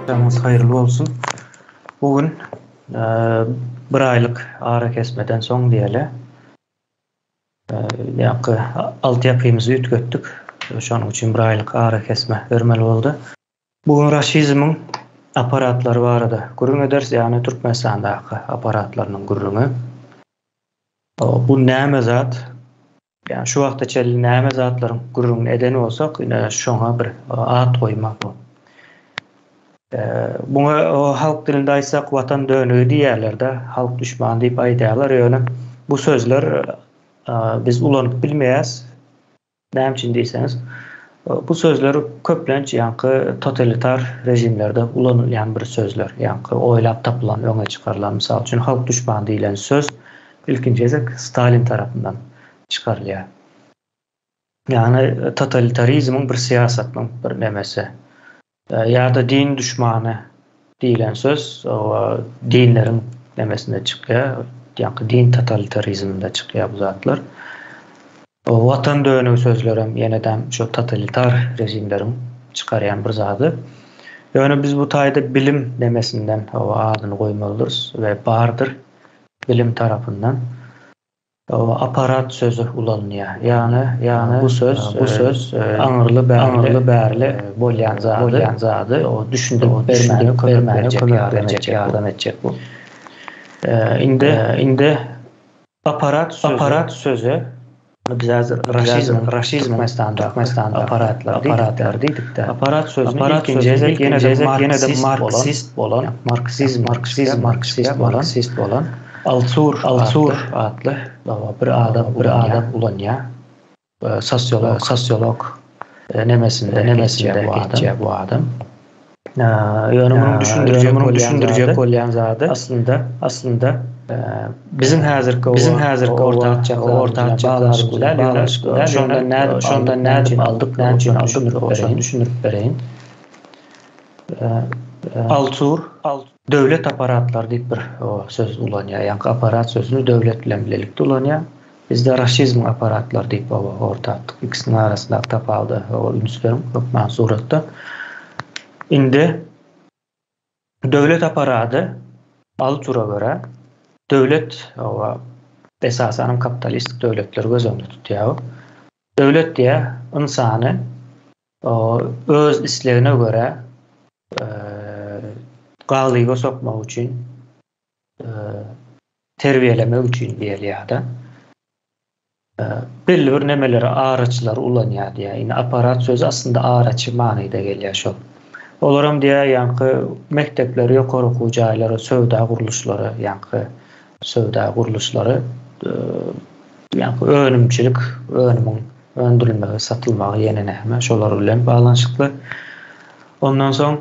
Agşamyňyz haýyrly bolsun. Bu gün bir aýlyk arakesmeden soň diýeli. Ýaňky altyapymyzy üýtgetdik. Şonuň üçin bir aýlyk arakesme bermeli boldy. Bu gün raşizmiň apparatlary barada gürrüň ederis, ýagny Türkmenistandaky apparatlarynyň gürrüňi. Bu näme zat? Ýagny şu wagta çenli näme zatlaryň gürrüňini eden bolsak, ine şoňa bir at goýmak bu. Muňa halk dilinde aýtsak watan dönügi diýýärler-de, halk duşmany diýip aýdýarlar, ýöne bu sözler biz ulanyp bilmeýäs. Näme üçin diýseňiz, bu sözler köplenç ýaňky totalitar režimlerde ulanylýan bir sözler, ýaňky oýlap tapylan, öňe çykarylan, mysal üçin, halk duşmany diýlen söz ilkinji gezek Stalin tarapyndan çykarylýar. Ýagny totalitarizmiň bir syýasatynyň bir nemesi. Ýa-da din duşmany diýlen söz dinleriň nemesinde çykýar, ýaňky din totalitarizminde çykýar bu zatlar. Watan dönügi sözlerem ýenedem şu totalitar režimleriň çykarýan bir zady. Ýöne biz bu taýda bilim nemesinden adyny goýmalydyrys we bardyr bilim tarapyndan. Aparat sözi ulanylýar. Ýagny, ýagny bu söz, bu söz aňyrly bärli, bärli bolýan zady, bolýan zady düşündirip bermäge kömek berjek, ýardam etjek, ýardam etjek bu. Indi, indi aparat sözi, aparat sözi biz häzir raşizm, raşizm Türkmenistanda, Türkmenistanda aparatlar, aparatlar diýdik-de. Aparat sözüni ilkinji gezek ýene-de ýene-de marksist bolan, marksizm, marksizm, marksist bolan, marksist bolan Altur, Altur atly bir adam, bir adam ulanýar. Sosiolog, sosiolog nemesinde, nemesinde geçýär bu adam. Ýöne munuň düşündirjek, munuň düşündirjek bolýan zady aslynda, aslynda biziň häzirki biziň häzirki orta atjak orta atjak baglanyşykly däl, ýöne şondan nädip, şondan nädip aldyk, näme üçin aldyk, şony düşündirip bereýin. Altur, döwlet apparatlary diýip bir söz ulanýar. Ýaňky apparat sözüni döwlet bilen bilelikde ulanýar. Bizde raşizmiň apparatlary diýip orta atdyk. Ikisiniň arasyndaky tapawuda üns beriň hökman suratda. Indi döwlet apparady Altura görä döwlet esasanam kapitalistik döwletleri göz öňünde tutýar. Döwlet diýýär ynsany öz islegine görä galyba sokmak üçin terbiýelemek üçin diýeli ýa-da belli bir nemeleri araçylary ulanýar diýýär. Indi apparat sözi aslynda araçy manyda gelýär şol. Olaram diýýär ýaňky mekdepleri, ýokary okuw jaýlary, söwda gurluşlary, ýaňky söwda gurluşlary ýaňky önümçilik, önümiň öndürilmegi, satylmagy ýene näme şolar bilen baglanyşykly. Ondan soň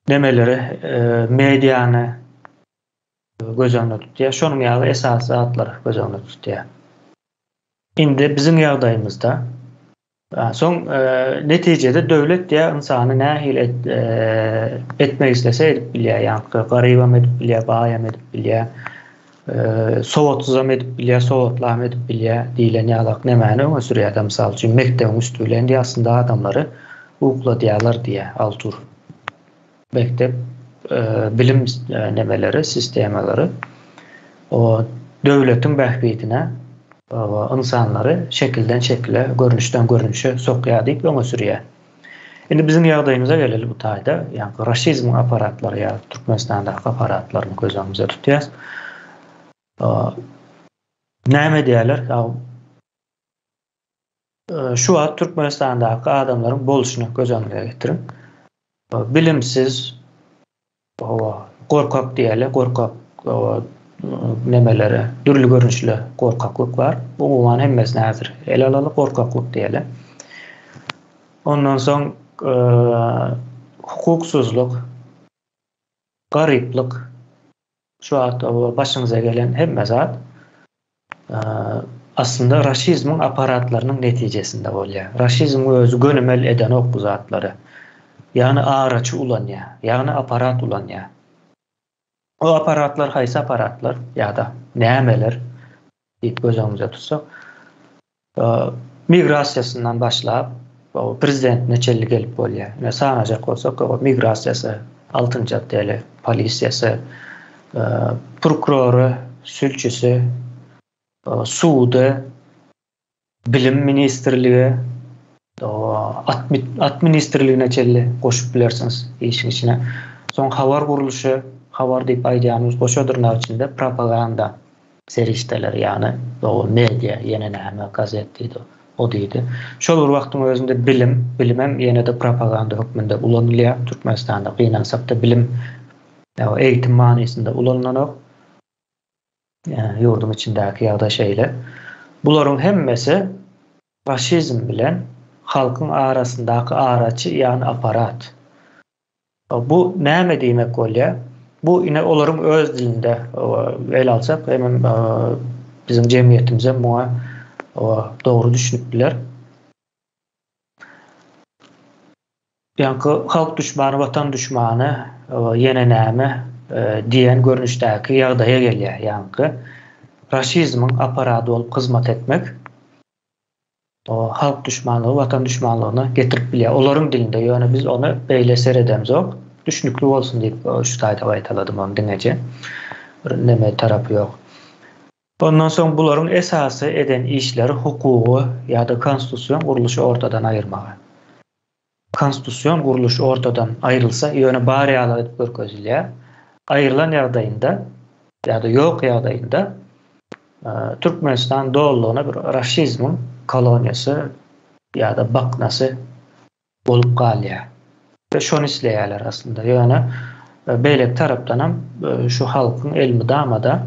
nemeleri, mediany göz öňünde tutýar. Şonuň ýaly esasy zatlary göz öňünde tutýar. Indi biziň ýagdaýymyzda soň netijede döwlet diýä ynsany nähili etmek islese edip bilýär. Ýaňky garybam edip bilýär, baýam edip bilýär. Sowatsyzam edip bilýär, sowatlam edip bilýär diýlen ýalak nemäni öňe sürýär-de, mysal üçin, mekdebiň üsti bilen diýä aslynda adamlary ukladýarlar diýýär Altur. Mekdep bilim nemeleri, sistemalary o döwletiň bähbidine ynsanlary şekilden şekile, görnüşden görnüşe sokýar diýip öňe sürýär. Indi biziň ýagdaýymyza geleli bu taýda, ýagny raşizmiň apparatlary ýa Türkmenistandaky apparatlaryny göz öňümize tutýas. Näme edýärler? Şu wagt Türkmenistandaky adamlaryň bolşuny göz öňüňize getiriň. Bilimsiz, Hawa, gorkak diýeli, gorkak nemelere, dürli görnüşli gorkaklyk bar. Umuman hemmesini häzir ele alaly, gorkaklyk diýeli. Ondan soň hukuksyzlyk, garyplyk, şu wagt başyňyza gelen hemme zat aslynda raşizmiň apparatlarynyň netijesinde bolýar. Raşizmiň özi gönümel edenok bu zatlary. Ýagny araçy ulanýar, ýagny apparat ulanýar. O apparatlar haýsy apparatlar ýa-da nämeler diýip göz öňümize tutsak, migrasiýasyndan başlap, prezidentine çenli gelip bolýar. Ine sanajak bolsak, migrasiýasy, altynjy otdeli, polisiýasy, prokurory, sülçüsi, sudy, bilim ministrligi, at ministrligine çenli goşup bilersiňiz işiň içine. Soň habar gurluşy, habar diýip aýdýanymyz goşa dyrnak içinde propaganda serişdeleri, ýagny media, ýene näme, gazet diýdi, o diýdi. Şol bir wagtyň özünde bilim, bilimem ýene-de propaganda hökmünde ulanylýar. Türkmenistanda gynansak-da bilim eýitim manysynda ulanylanok. Ýurduň içindäki ýagdaý şeýle. Bularyň hemmesi faşizm bilen halkyň arasyndaky araçy, ýagny apparat. Bu näme diýmek bolýar? Bu ine olaryň öz dilinde el alsak, hemem biziň jemgyýetimiz hem muňa dogry düşünip biler. Ýaňky halk duşmany, watan duşmany, ýene näme diýen görnüşdäki ýagdaýa gelýär. Ýaňky raşizmiň apparady bolup hyzmat etmek halk duşmanlygy, watan duşmanlygyna getirip bilýär. Olaryň dilinde, ýöne biz ony beýle seredemzok. Düşnükli bolsun diýip şu taýda gaýtaladym ony diňeje. Bir neme tarapy ýok. Ondan soň bularyň esasy eden işleri hukugy ýa-da konstitusion gurluşy ortadan aýyrmagy. Konstitusion gurluş ortadan aýrylsa, ýöne bar ýaly edip görkezilýär, aýrylan ýagdaýynda ýa-da ýok ýagdaýynda Türkmenistan dolulygyna bir raşizmiň koloniýasy ýa-da baknasy bolup galýar. We şony isleýärler aslynda. Ýöne beýleki tarapdanam şu halkyň elmydama-da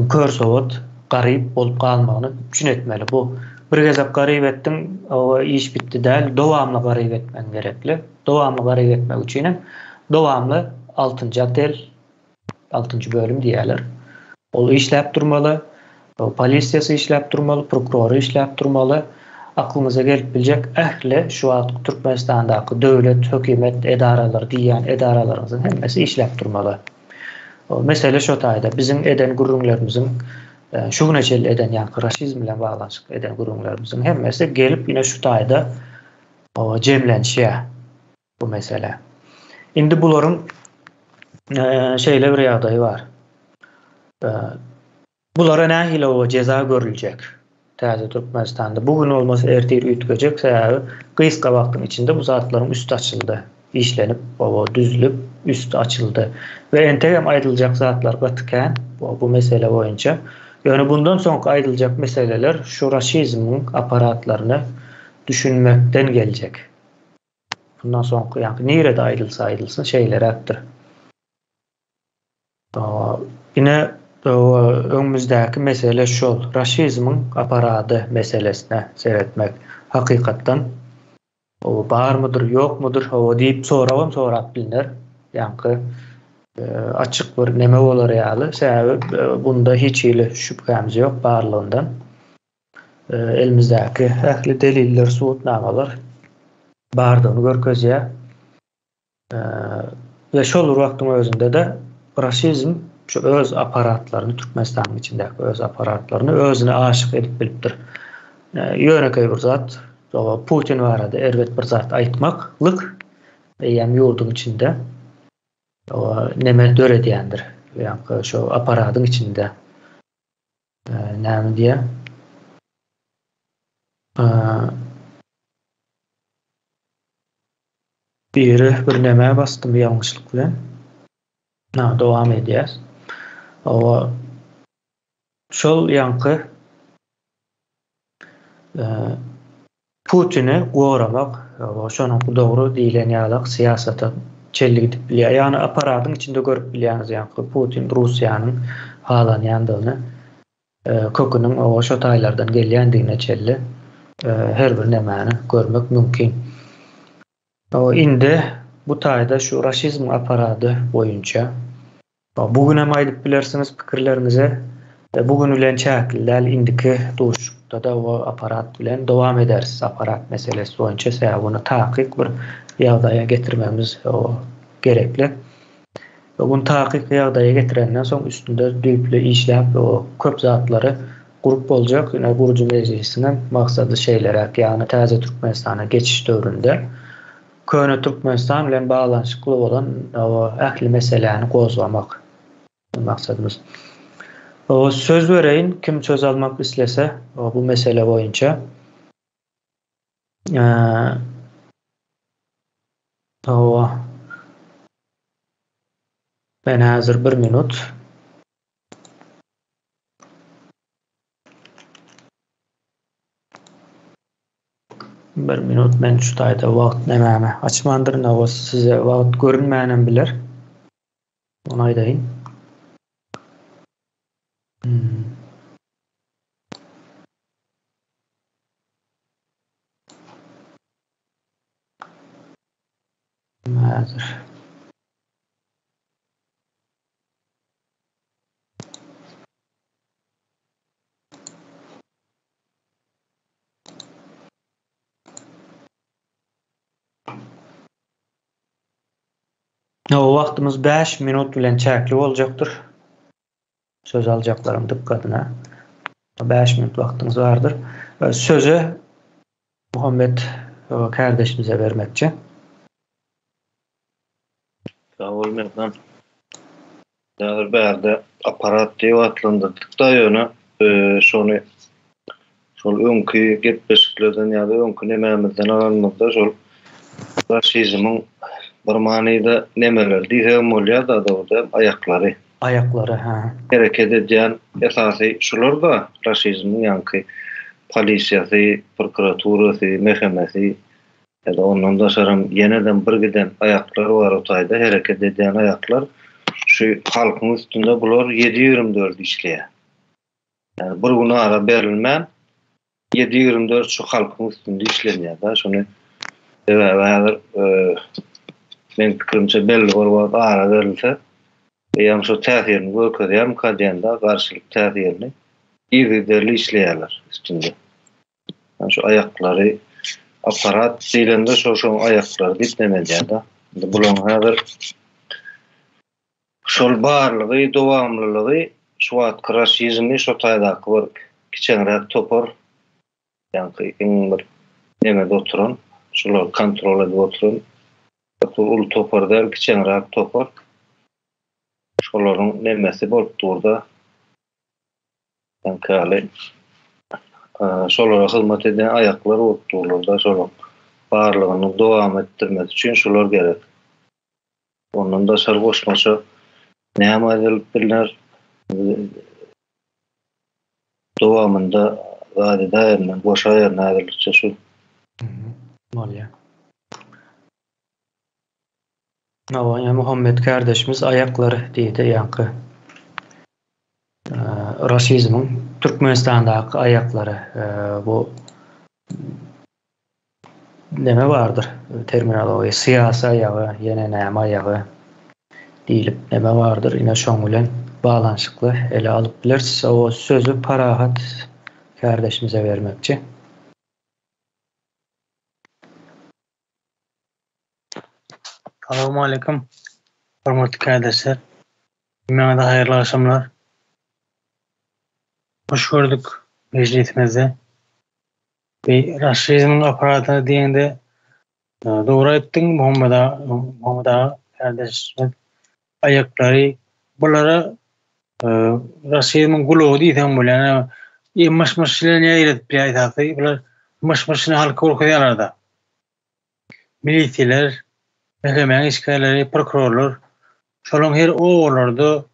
kör sowat, garyp bolup galmagyny üpjün etmeli. Bu bir gezek garyp etdiň, o iş bitdi däl, dowamly garyp etmegiň gerekli. Dowamly garyp etmek üçin hem dowamly altynjy otdel, altynjy bölüm diýýärler. Ol işläp durmaly, polisiýasy işläp durmaly, prokurory işläp durmaly. Aklyňyza gelip biljek ähli şu wagt Türkmenistandaky döwlet, hökümet edaralary diýýän edaralaryňyzyň hemmesi işläp durmaly. Mesele şo taýda, biziň eden gürrüňlerimiziň, şu güne çenli eden, ýaňky raşizm bilen baglanyşykly eden gürrüňlerimiziň hemmesi gelip ine şu taýda jemlenişýär bu mesele. Indi bularyň şeýle bir ýagdaýy bar. Bulara nähili oba jeza görüljek? Täze Türkmenistanda bu gün bolmasa ertir üýtgejek, sebäbi gysga wagtyň içinde bu zatlaryň üsti açyldy. Işlenip, oba düzlüp, üsti açyldy. We entegem aýdyljak zatlar gaty kän bu mesele boýunça. Ýöne bundan soňky aýdyljak meseleler şu raşizmiň apparatlaryny düşünmekden geljek. Bundan soňky ýaňky nirede aýdylsa aýdylsyn şeýleräkdir. Ine, öňümizdäki mesele şol, raşizmiň apparady meselesine seretmek. Hakykatdan, barmydyr, ýokmudyr, hawa diýip soragam sorap bilner. Ýaňky açyk bir neme bolar ýaly, sebäbi bunda hiç hili şübhämiz ýok barlygyndan. Elimizdäki ähli deliller, subutnamalar bardygyny görkezýär. We şol bir wagtyň özünde-de raşizm şu öz apparatlaryny, Türkmenistanyň içindäki öz apparatlaryny özüne aşyk edip bilipdir. Ýönekeý bir zat, Putin barada erbet bir zat aýtmaklyk eýýäm ýurduň içinde neme döredýändir. Ýa-da şu apparatyň içinde näme diýýär? Biri bir nämä basdym ýalňyşlyk bilen. Ha, dowam edýäs. Owa şol ýaňky Putini goramak, şonuňky dogry diýlen ýalak syýasata çenli gidip bilýär. Ýagny apparatyň içinde görüp bilýäňiz ýaňky Putin Russiýanyň halanýandygyny, köküniň owa şo taýlardan gelýändigine çenli her bir nämäni görmek mümkin. Indi bu taýda şu raşizm apparady boýunça bu gün hem aýdyp bilersiňiz pikirleriňizi. Bu gün bilen çäkli däl, indiki duşuşykda-da bu apparat bilen dowam ederis apparat meselesi boýunça, sebäbi ony takyk bir ýagdaýa getirmegimiz gerekli. Muny takyk ýagdaýa getirenden soň üstünde düýpli işläp köp zatlary. Gurup boljak, ine gurujy mejlisiniň maksady şeýleräk, ýagny täze Türkmenistana geçiş döwründe köne Türkmenistan bilen baglanyşykly bolan ähli meseläni gozgamak maksadymyz. Söz bereýin, kim söz almak islese bu mesele boýunça. Hawa. Men häzir bir minut. Bir minut men şu taýda wagt nämämi açmandyryn, hawa size wagt görünmänem biler. Ony aýdaýyn. Hmm. Häzir. O wagtymyz 5 minut bilen çäkli boljakdyr. Söz aljaklaryň dykgatyna. 5 minut wagtyňyz bardyr. Söze Muhammet kardeşimize bermekçi. Sag bol Merdan. Häzir bärde apparat diýip atlandyrdyk-da ýöne şony şol öňki gepleşiklerden ýa-da öňki nemämizden alanymyzda şol raşizmiň bir manyda nemeleri diýsegem bolýar-da dogry aýaklary. Aýaklary, hä. Hereket edýän esasy şular-da raşizmiň ýaňky polisiýasy, prokuraturasy, MHM-si Ýa-da ondan daşaram ýenedem bir giden aýaklar bar o taýda hereket edýän aýaklar şu halkyň üstünde bular 7/24 işleýär. Ýani bir gün ara berilmän 7/24 şu halkyň üstünde işlenýär da şony sebäbi häzir e, meň pikirimçe belli bir wagt ara berilse eýýäm şu täsirini görkezýärmika diýende garşylyk täsirini yzygiderli işleýärler üstünde. Yani şu aýaklary apparat diýlende şo şoň aýaklary diýip neme edýär-de. Indi bularyň häzir şol barlygy, dowamlylygy şu wagtky raşizmi şo taýdaky bir kiçeňräk topar, ýaňky iň bir nemede oturan, şulary kontrol edip oturan bir uly topar däl, kiçeňräk topar. Şolaryň nemesi bolup dur-da. Ýaňky şolara hyzmat edýän aýaklar bolup durlar-da, şolaryň barlygyny dowam etdirmesi üçin şular gerek. Ondan daşary goşmaça näme aýdylyp bilner? Dowamynda zat edäýerin, goşaýaryn häzirlikçe şu. Bolýar. Hawa, ýa Muhammet kardeşimiz aýaklary diýdi ýaňky. Raşizmiň Türkmenistandaky aýaklary bu neme bardyr terminologiýa syýasy aýagy ýene näme aýagy diýlip neme bardyr ine şoň bilen baglanyşykly ele alyp bileris. O sözi Parahat kardeşimize bermekçi. Salowmaleýkim, hormatly kärdeşler. Hemmäňize haýyrly agşamlar. Hoş gördük mejlisimizde. Bi raşizmiň apparatyny diýeňde e, dogry aýtdyň Muhammet aga, Muhammet aga kärdeşimiz aýaklary bulara e, raşizmiň gulagy diýseň bolýar. Ýa myş-myş bilen ýaýradyp bilýär esasy. Bular myş-myşyny halka görkezýärler-de. Milisiýalar, MHM-niň işgärleri, prokurorlar şolaryň her obalarda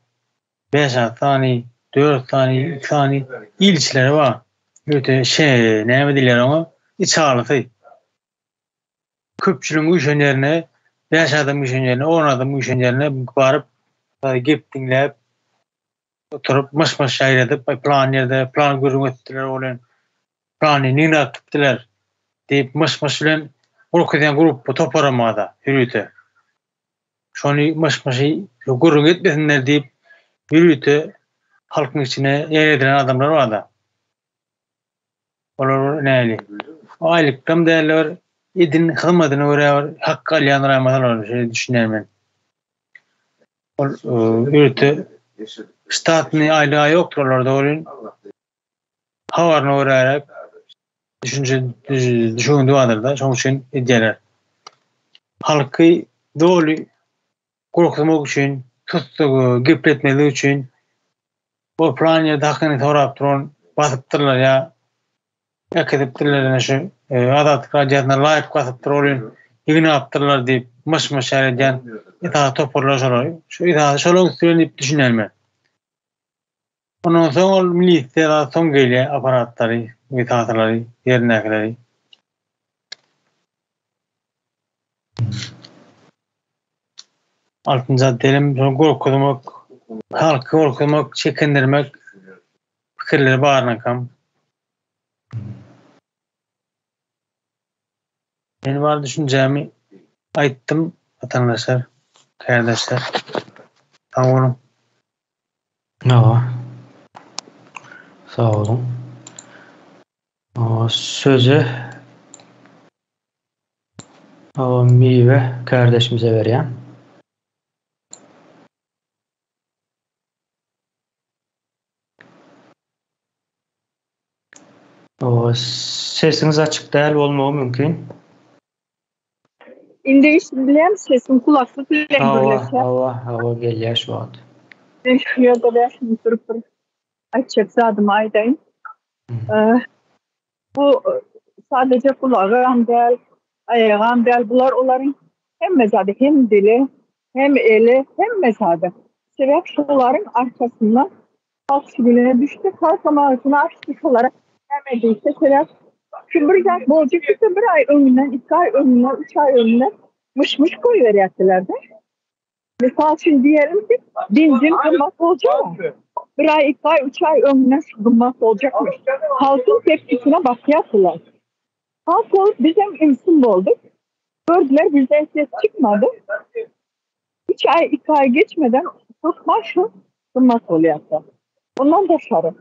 bäş-alty sany, dört sany, iki sany ilçileri bar. Öte şe, näme diýilýär oňa? Içalysy. Köpçüligiň üýşen ýerine, bäş adam üýşen ýerine, on adam üýşen ýerine baryp, gep diňläp, oturyp myş-myş ýaýradyp, aý pylan ýerde pylan gürrüň etdiler welin, pylany nirä gitdiler diýip myş-myş bilen gorkuzýan gruppa toparam barda ýörite. Şony myş-myşy gürrüň etmesinler diýip ýörite halkyň içine ýaýradylan adamlar barda. Olar bir näli? Aýlykdam dälde bir edin hyzmatyna görä bir hak alýandyr aýmasa olar şeýle düşünýän men. Ol ýörite ştatny aýlyga ýokdur olarda welin. habaryna göräräk düşünje düşüňdi bardyr-da, şonuň üçin edýärler. Halky doly gorkuzmak üçin, tussag gepletmezlik üçin bu plan ýerde hakyny sorap duran basypdyrlar ýa äkidipdirler ene şu Azatlyk radiosyna laýk basypdyr ol ýygnapdyrlar diýip myş-myş edýän esasy toparlar şolar. Şu esasy şolaryň üsti bilen diýip düşünýän men. Ondan soň ol milisiýa soň gelýär aparatlary, esaslary, ýerindäkileri. Altynjy adelem şol gorkuzmak, halky gorkuzmak, çekindirmek pikirleri barynakam. Men bar düşünjämi aýtdym, watandaşlar, kärdeşler. Sag boluň. Hawa. Sag boluň. Sözi Hawa, Miwe kärdeşimize berýän. Hawa, sesiňiz açyk däl bolmagy mümkin. Indi eşidilýärmi sesim kulaklyk bilen gürleşýär. Hawa, hawa, gelýär şu wagt. Men şu ýerde 5 minut durup bir aýtjak zadymy aýdaýyn. Bu sadece kulagam däl, aýagam däl, bular olaryň hemme zady, hem dili, hem eli, hemme zady. Sebäp şolaryň arkasynda halk şu güne düşdi, halkam agzyny açdy şolara näme diýse, sebäp şu bir zat boljak diýse bir aý öňünden, iki aý öňünden, üç aý öňünden myş-myş goýberýärdiler-de. Mysal üçin diýelim ki, benzin gymmat boljak. Bir aý, iki aý, üç aý öňünden şu gymmat boljakmyş. Halkyň tepkisine bakýardylar. Halk bolup bizem ümsüm bolduk. Gördüler bizden ses çykmady. Üç aý, iki aý geçmeden hökman şu gymmat bolýardy. Ondan daşary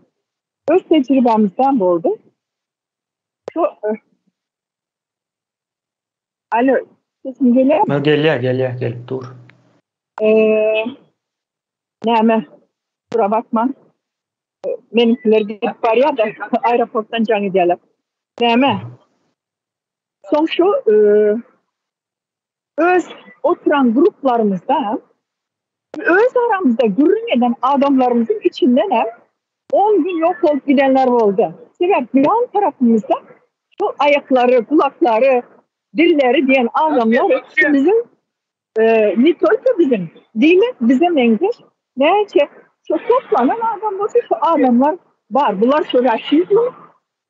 öz tejribämizden boldy. Şu Alo, sesim gelýärmi? Gelýär, gelýär, gelip dur. Eee, näme? Kusura bakma. Meniňkiler gidip barýar da, aeroportdan jaň edýärler. Näme? Soň şu e, öz oturan gruplarymyzda öz aramyzda gürrüň eden adamlarymyzyň içinden hem 10 gün ýok bolup gidenler boldy. Sebäp ýan tarapymyzda şu aýaklary, gulaklary, dilleri diýen adamlar biziň e, ne только biziň, diýmek bize meňzeş näçe şu toplanan adam bolsa şu adamlar bar. Bular şu rasizm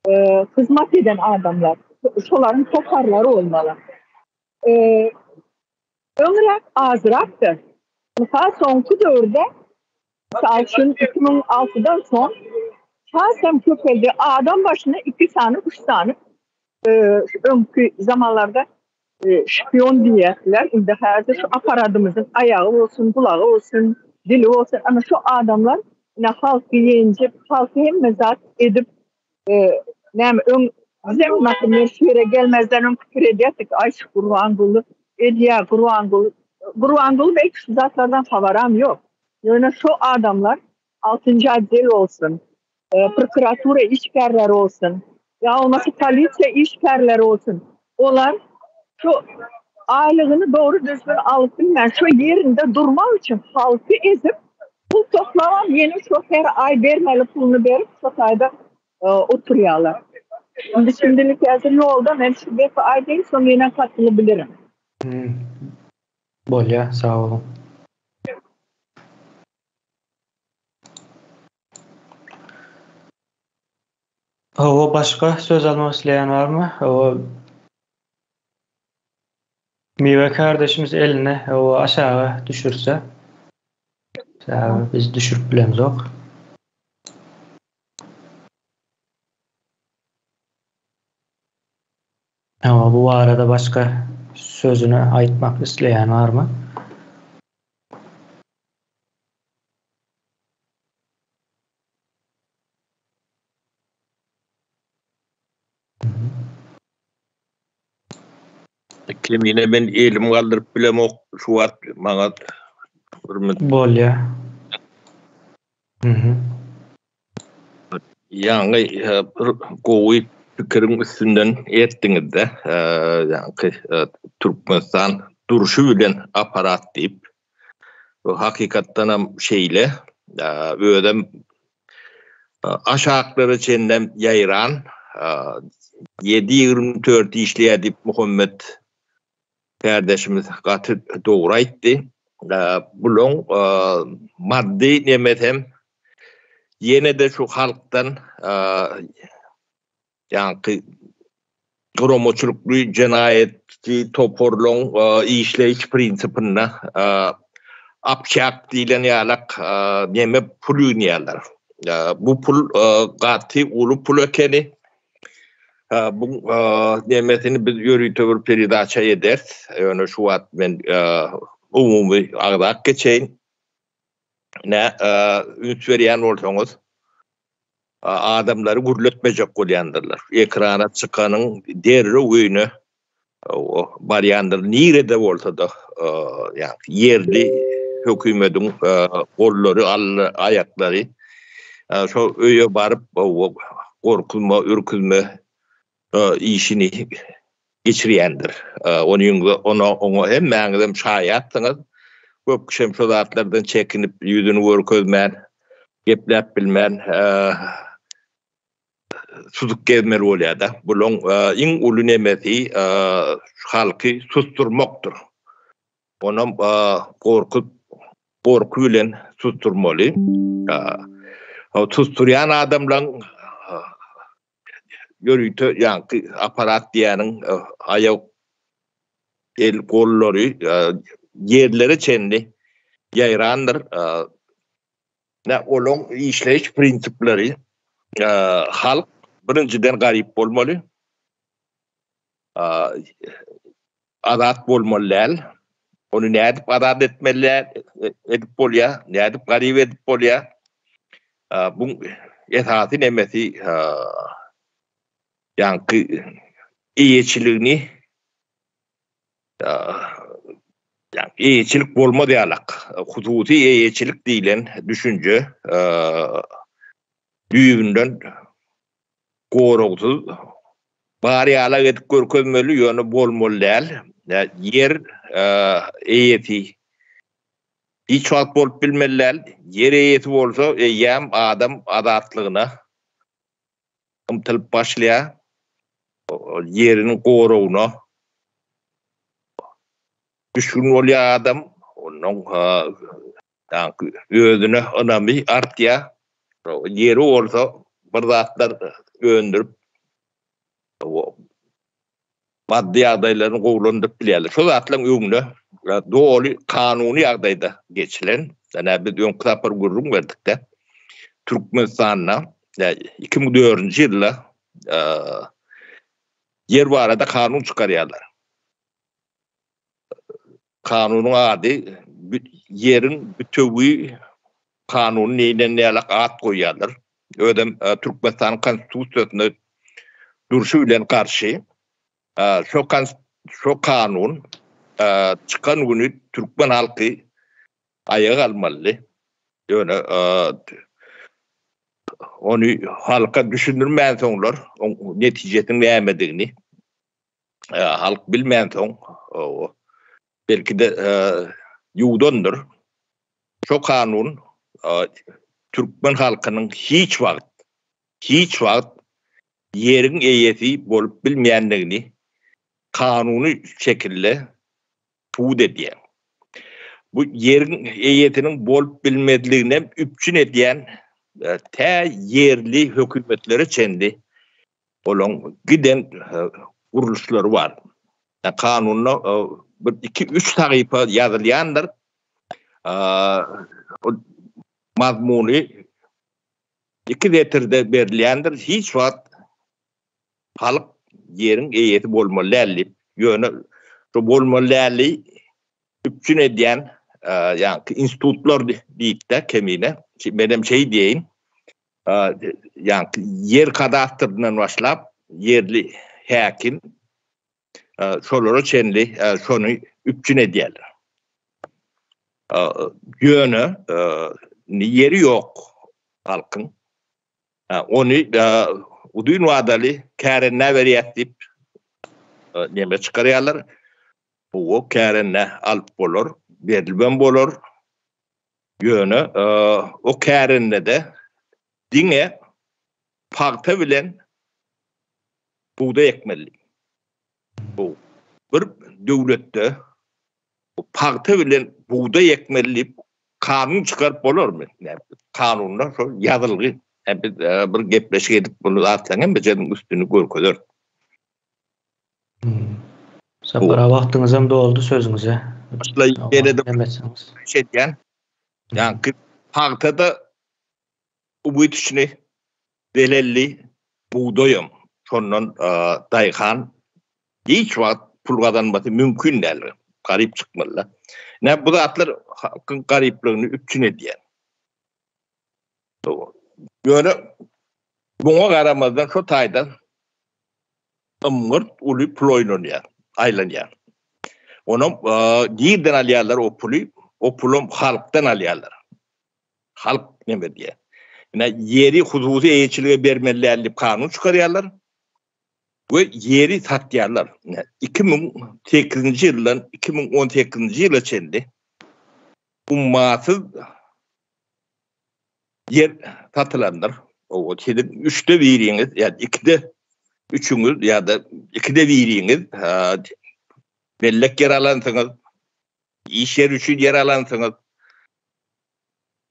e, hyzmat eden adamlar. Şolaryň toparlary bolmaly. E, öňräk azrakdy. Mysal soňky döwürde Mysal üçin 2006-dan soň hasam köpeldi. Adam başyna 2 sany, 3 sany e, öňki zamanlarda e, şpion diýerdiler. Indi häzir şu aparadymyzyň aýagy bolsun, gulagy bolsun, dili bolsun. Ama şu adamlar ine halky ýenjip, halky hemme zat edip e, näme öň bizem naprimýer şu ýere gelmezden öň pikir edýärdik. Aý şu Gurbanguly edýär, Gurbanguly. Gurbanguly belki şu zatlardan habaram ýok. Ýöne şu adamlar altynjy otdel bolsun, e, prokuratura işgärleri bolsun, ýa bolmasa polisiýa işgärleri bolsun. Olar şu aýlygyny dogry düzgün alyp bilmän, şu ýerinde durmak üçin halky ezip, pul toplabam ýene şu her aý bermeli puluny berip, şu taýda e, oturýarlar. Indi şimdilik häzir ýolda men şu gepi aýdaýyn, soň ýene gatylybilirim. Hmm. Bolýar, sag boluň. Hawa, başga söz almak isleýän barmy? Hawa. Miwe kardeşimiz elini hawa aşaga düşürse. Sebäbi biz düşürip bilemzok. Hawa, bu barada başga sözüni aýtmak isleýän barmy? Kemine men elim galdyryp bilemok şu wagt maňa bir Bolýar. Mhm. Ýaňy bir gowy pikiriň üstünden etdiňizde, ýaňky Türkmenistan durşy bilen apparat diýip. Bu hakykatdanam şeýle. Özem aşaklara çenlem ýaýran 7-24 işleýär diýip Muhammet kärdeşimiz gaty dogry aýtdy. Bulaň maddy nemesem ýene-de şu halkdan ýaňky guramaçylykly jenaýatçy toparlaň işleýiş prinsipinde apçak diýlen ýalak neme pul ýygnýarlar. Bu pul gaty uly pul ekeni. Bu nemesini biz ýörite bir peredaça ederis. Ýöne şu wagt men umumy agzap geçeýin. Nä üns berýän bolsaňyz, adamlary gürletmejek bolýandyrlar. Ekrana çykanyň derrew öýüne barýandyr. Nirede bolsa-da, ýagny ýerli hökümediň gollary, aýaklary şo öýe baryp, gorkuzma, ürküzme işini geçirýändir. Onuň ona oňa hemmäňizem şaýatsyňyz. Köp kişem şo zatlardan çekinip, ýüzüni görkezmän, gepläp bilmän susup gezmeli bolýar-da. Bulaň iň uly nemesi halky susdurmakdyr. Onam gorkup, gorky bilen susdurmaly. Susdurýan adamlaň ýörite ýaňky apparat diýýäniň aýak, el, gollary ýerlere çenli ýaýrandyr. Nä olaň işleýiş prinsipleri halk birinjiden garyp bolmaly. Azat bolmaly däl. Ony nädip azat etmeli edip bolýar, nädip garyp edip bolýar. Bu esasy nemesi ýaňky eýeçiligini eýeçilik bolmaz ýalak. Hususy eýeçilik diýlen düşünje düýbünden goragsyz bar ýalak edip görkezmeli, ýöne bolmaly däl. Ýer eýesi hiç wagt bolup bilmeli däl. Ýer eýesi bolsa, eýýäm adam azatlygyna ymtylyp başlaýar. Ýeriniň goragyna düşgün bolýar adam. Ondan özüne ynamy artýar. Ýeri bolsa bir zatlar öndürip maddy ýagdaýlaryny gowulandyryp bilýärler. Şo zatlaryň öňüne doly kanuny ýagdaýda geçilen, ýa biz öňki sapar gürrüň berdik-de, Türkmenistanda 2004-nji ýylda ýer barada kanun çykarýarlar. Kanunyň ady ýeriň bütewi kanuny diýlen ýaly at goýýarlar. Özem Türkmenistanyň Konstitusiýasynda durşy bilen garşy. Şo şo kanun çykan güni türkmen halky aýaga galmalydy. Ýöne ony halka düşündirmänsoňlar, oň netijesiniň nämedigini halk bilmänsoň, belki-de ýuwdandyr. Şo kanun türkmen halkynyň hiç wagt, hiç wagt ýeriň eýesi bolup bilmeýändigini kanuny şekilde subut edýär. Bu ýeriň eýesiniň bolup bilmezliginem üpjün edýän tä ýerli hökümetlere çenli olaň giden gurluşlary bar. Kanunda bir iki-üç sahypa ýazylýandyr. Mazmuny iki setirde berilýändir. Hiç wagt halk ýeriň eýesi bolmaly däl diýip, ýöne şu bolmaly däli üpjün edýän ýaňky institutlar diýip-de kemine, menem şeý diýeýin, ýaňky ýer kadastryndan başlap ýerli häkim şolara çenli şony üpjün edýärler. Ýöne indi ýeri ýok halkyň. Ony uzyn wadaly kärendä berýäs diýip neme çykarýarlar. Hawa, kärendä alyp bolar, berilibem bolar. Ýöne o kärendede diňe pagta bilen bugdaý ekmeli. Bu bir döwletde pagta bilen bugdaý ekmeli diýip kanun çykaryp bolarmy? Kanunda şol ýazylgy. Biz bir gepleşik edip bunu zatlaryň hemmesiniň üstüni görkezer. Sapar aga wagtyňyzam doldy sözüňize. Başla ýene-de edýän. Ýaňky pagtada ubytçny zelelli bugdaýam şondan daýhan hiç wagt pul gazanmasy mümkin däl. Garyp çykmaly. Nä bu zatlar halkyň garyplygyny üpjün edýär. Ýöne muňa garamazdan şo taýdan ymgyrt uly pul oýnanýar, aýlanýar. Onam nirden alýarlar o puly? O pulam halkdan alýarlar. Halk neme diýýär? Ine ýeri hususy eýeçilige bermeli däl diýip kanun çykarýarlar we ýeri satýarlar. Ine 2008-nji ýyldan 2018-nji ýyla çenli ummasyz ýer satylandyr. O siziň üçde biriňiz ýa ikide üçüňiz ýa-da ikide biriňiz mellek ýer alansyňyz, iş ýeri üçin ýer alansyňyz,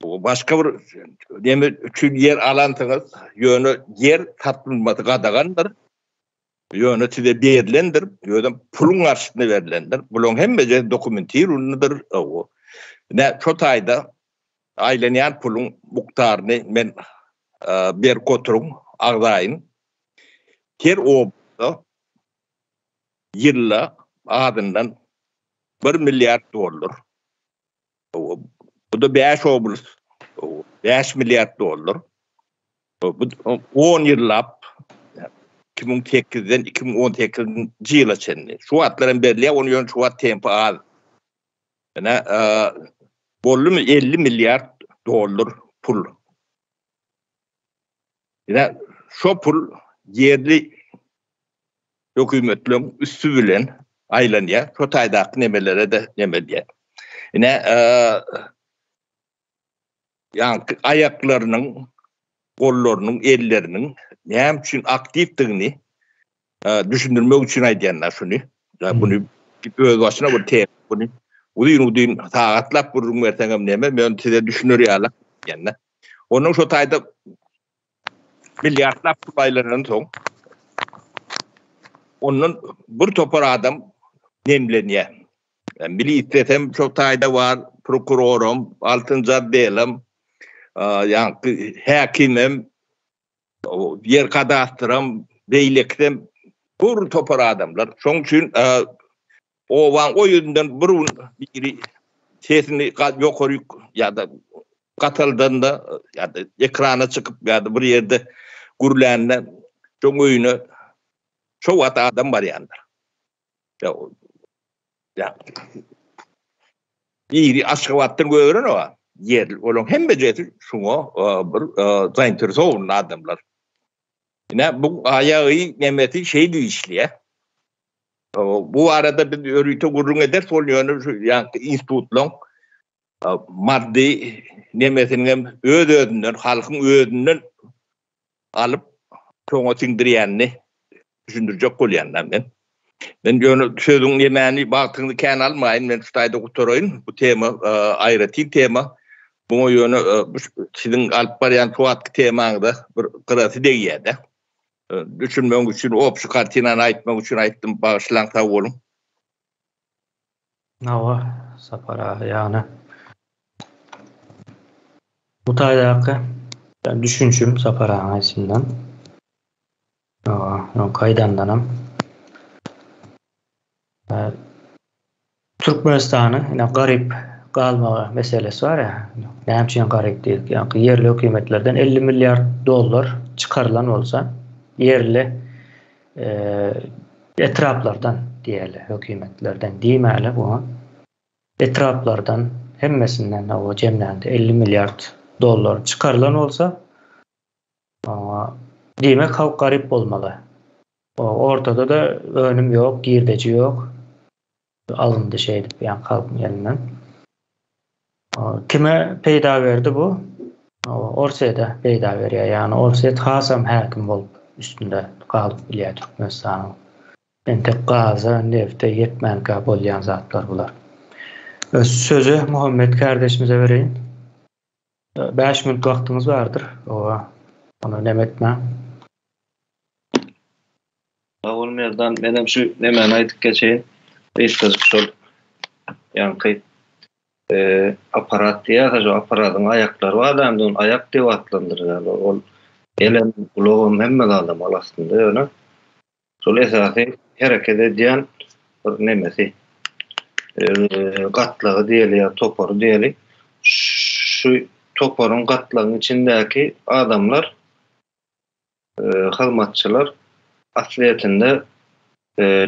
başga bir neme üçin ýer alansyňyz, ýöne ýer satylmasy gadagandyr. Ýöne size berlendir, ýöne puluň garşysyna berlendir. Bularyň hemmesi dokumentirownydyr. Ine, şo taýda aýlanýan puluň mukdaryny men berk oturyň, agzaýyn. Her obada ýylda azyndan bir milliard dollar. Bu-da bäş oblast, 5 milliard dollar. Bu 10 ýyllap 2008-den 2018-nji ýyla çenli. Şu wagtlar hem berilýär, ony ýöne şu wagt tempi az. Ine, boldumy 50 milliard dollar pul. Ine, şo pul ýerli hökümetleriň üsti bilen aýlanýar. Şo taýdaky nemelere-de neme edýär. Ine, ýaňky aýaklarynyň, gollarynyň, elleriniň näme üçin aktiwdigini düşündirmek üçin aýdýanlar şuny. Buny öz başyna bir tema. Buny uzyn-uzyn sagatlap gürrüň berseňem neme, men size düşüner ýaly diýende. Onuň şo taýda milliardlap pul aýlanan soň ondan bir topar adam nemlenýär. Milisiyasem şo taýda bar, prokuroram, altynjy otdelem, ýaňky häkimem, ýer kadastyram, beýlekisem bir topar adamlar. Şoň üçin obaň o ýüzünden bir gün biri sesini ýokary ýa-da gataldanda ýa-da ekrana çykyp ýa-da bir ýerde gürlände şoň öýüne şo wagt adam barýandyr. Ýa biri Aşgabatdan göberen o ýerli olaryň hemmejesi şuňa bir zainteresowanyý adamlar. Ine bu aýagy nemesi şeýdip işleýär. Bu barada biz ýörite gürrüň ederis ol ýöne şu ýaňky institutlaryň maddy nemesiniň hem öz-özünden, halkyň özünden alyp şoňa siňdirýänini düşündirjek bolýan da men. Men ýöne sözüň nemäni wagtyňyzy kän almaýyn, men şu taýda gutaraýyn. Bu tema aýratyn tema. Muňa ýöne siziň alyp barýan şu wagtky temaňyza bir gyrasy degýär-de. Düşünmegiň üçin, obşy kartinany aýtmak üçin aýtdym. Bagyşlaň, sag boluň. Hawa, Sapar aga, ýagny bu taýdaky düşünşim Sapar agaň aýdyşyndan. Hawa, ýoňky aýdandanam. Türkmenistanyň ine garyp galmagy meselesi bar ýa. Näme üçin garyp diýdik? Ýaňky ýerli hökümetlerden 50 milliard dollar çykarylan bolsa, ýerli etraplardan diýeli, hökümetlerden diýmäli bu. Etraplardan hemmesinden o jemlände 50 milliard dollar çykarylan bolsa, Diýmek halk garyp bolmaly. Ortada-da önüm ýok, girdeji ýok. Alyndy şeýdip, ýaňky halkyň elinden. Kime peýda berdi bu? Orsýete peýda berýär. Ýagny Orsýet hasam häkim bolup üstünde galyp bilýär Türkmenistanyň. Entek gaza, nefte ýetmänkä bolýan zatlar bular. Sözi Muhammet kärdeşimize bereýin. 5 minut wagtyňyz bardyr. Owa, ony neme etmäň. Sag bol Merdan, menem şu nemäni aýdyp geçeýin. Gysgajyk şol ýaňky apparat diýýärler, şo apparatyň aýaklary bar indi ony aýak diýip atlandyrýarlar. Ol elem, gulagam hemme zadam ol aslynda ýöne şol esasy hereket edýän bir nemesi gatlagy diýeli ýa topary diýeli. Şu toparyň gatlagyň içindäki adamlar hyzmatçylar aslyýetinde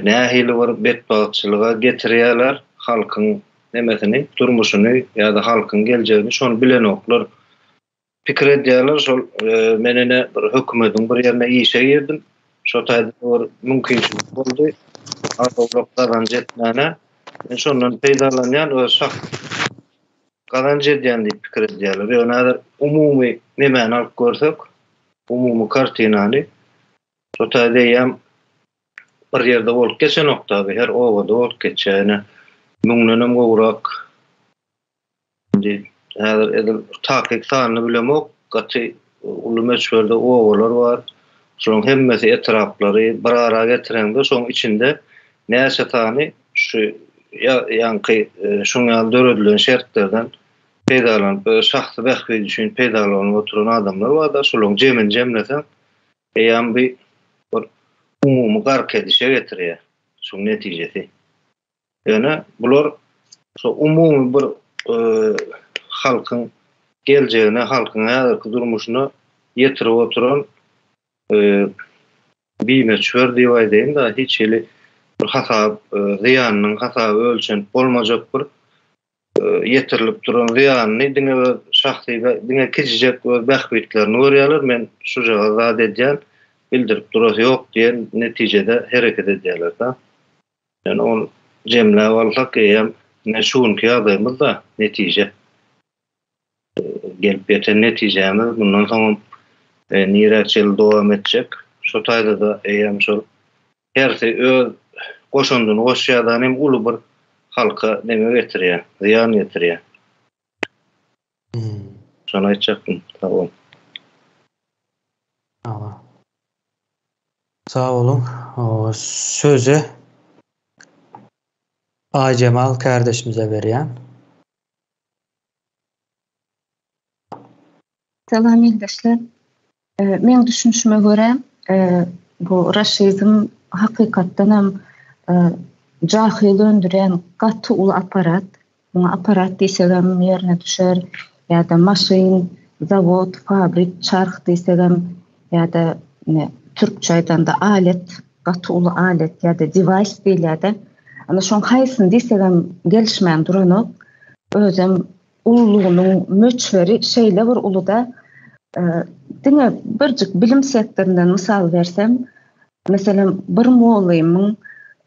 nähili bir betbagtçylyga getirýärler halkyň nemesini, durmuşyny ýa-da halkyň geljegini şony bilenoklar. Pikir edýärler şol men ine bir hökümediň bir ýerine işe girdim. Şo taýda bir mümkinçilik boldy. Az-owlak gazanç etmäne. Men şondan peýdalanýan öz şahsy gazanç edýän diýip pikir edýärler. Ýöne häzir umumy nemäni alyp görsek, umumy kartinany şo taýda eýýäm bir ýerde bolup geçenok tabi, her obada bolup geçýär. Ýöne müňdenem gowrak indi häzir edil takyk sanyny bilemok, gaty uly möçberde obalar bar. Şolaryň hemmesi etraplary bir ara getireňde şoň içinde näçe sany şu ýaňky şuň ýaly döredilen şertlerden peýdalanyp, öz şahsy bähbidi üçin peýdalanyp oturan adamlar bar-da, şolaryň jemini jemleseň, eýýäm bi bir umumy gark edişe getirýär şuň netijesi. Ýöne bular şo umumy bir halkyň geljegine, halkyň häzirki durmuşyna ýetirip oturan bimöçber diýip aýdaýyn-da, hiç hili bir hasap, zyýanynyň hasaby ölçenip bolmajak bir ýetirilip duran zyýanyny diňe öz şahsy, diňe kiçijek öz bähbitlerini görýärler, men şujagaz zat edýän, bildirip durasy ýok diýen netijede hereket edýärler-de. Ýöne ony jemläp alsak eýýäm ine şu günki ýagdaýymyz-da netije. Gelip ýeten netijämiz mundan soňam nirä çenli dowam etjek, şo taýda-da eýýäm şol hersi öz goşandyny goşýar-da hem uly bir halka neme getirýär, zyýan getirýär. Şony aýtjakdym. Sag bol. Sag boluň. Sözi Aýjemal kärdeşimize berýän. Salam ildeşler. Meň düşünişime görä, bu raşizm hakykatdan hem jahyl öndürýän gaty uly apparat. Muňa apparat diýsegem ýerine düşer, ýa-da maşyn, zawod, fabrik, çarh diýsegem, ýa-da ine türkçe aýdanda alet, gaty uly alet ýa-da dewaýs diýilýär-de. Ana şoň haýsyny diýsegem gelişmän duranok. Özem ululygynyň möçberi şeýle bir uluda, diňe birjik bilim sektoryndan mysal bersem, meselem, bir mugallymyň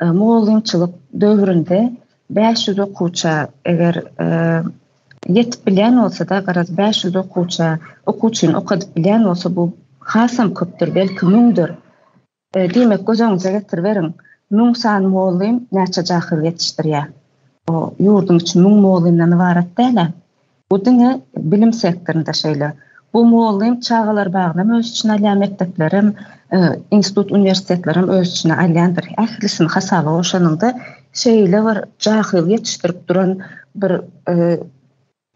mugallymçylyk döwründe 500 okuwça eger ýetip bilýän bolsa-da, garaz 500 okuwça okuwçyny okadyp bilýän bolsa, bu hasam köpdür, belki müňdür. Diýmek, göz öňüňize getiriberiň, müň sany mugallym näçe jahyl ýetişdirýär? O ýurduň içi müň mugallymdan ybarat däl-ä. Bu diňe bilim sektorynda şeýle. Bu mugallym çagalar bagynam öz içine alýar, mekdeplerem, institut, uniwersitetlerem öz içine alýandyr. Ählisini hasaba goşanyňda şeýle bir jahyl ýetişdirip duran bir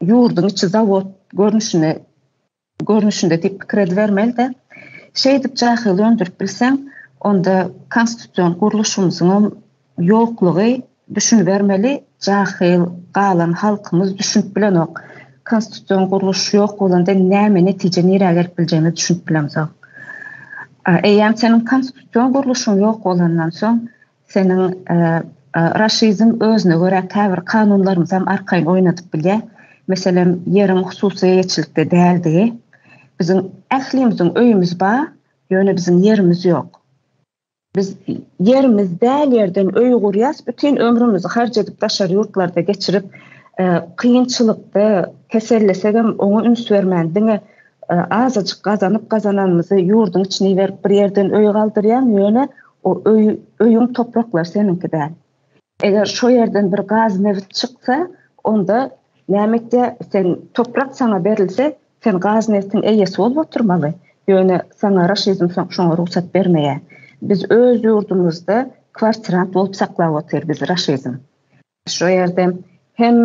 ýurduň içi zawod görnüşine görnüşinde diýip pikir edibermeli-de. Şeýdip jahyl öndürip bilseň, onda konstitusion gurluşymyzyňam ýoklugy düşünibermeli, jahyl galan halkymyz düşünip bilenok. Konstitusion gurluş ýok bolanda näme netije nirä gelip biljegine düşünip bilemzok. Eýýäm seniň konstitusion gurluşyň ýok bolandan soň, seniň raşizm özüne görä käbir kanunlarymyzam arkaýyn oýnadyp bilýär. Meselem, ýeriň hususy eýeçilikde däldigi. Biziň ählimiziň öýümiz bar, ýöne biziň ýerimiz ýok. Biz ýerimiz däl ýerden öý gurýas, bütin ömrümizi harç edip daşary ýurtlarda geçirip, kynçylykda kesellesegem oňa üns bermän diňe azajyk gazanyp gazananymyzy ýurduň içine iberip bir ýerden öý galdyrýaň, ýöne o öý öýüň topraklary seniňki däl. Eger şo ýerden bir gaz nebit çyksa, onda näme etýär, sen toprak saňa berilse, sen gaz nebtiň eýesi bolup oturmaly. Ýöne saňa raşizm şoňa rugsat bermeýär. Biz öz ýurdumyzda kwartirant bolup saklap otyr bizi raşizm. Şo ýerde hem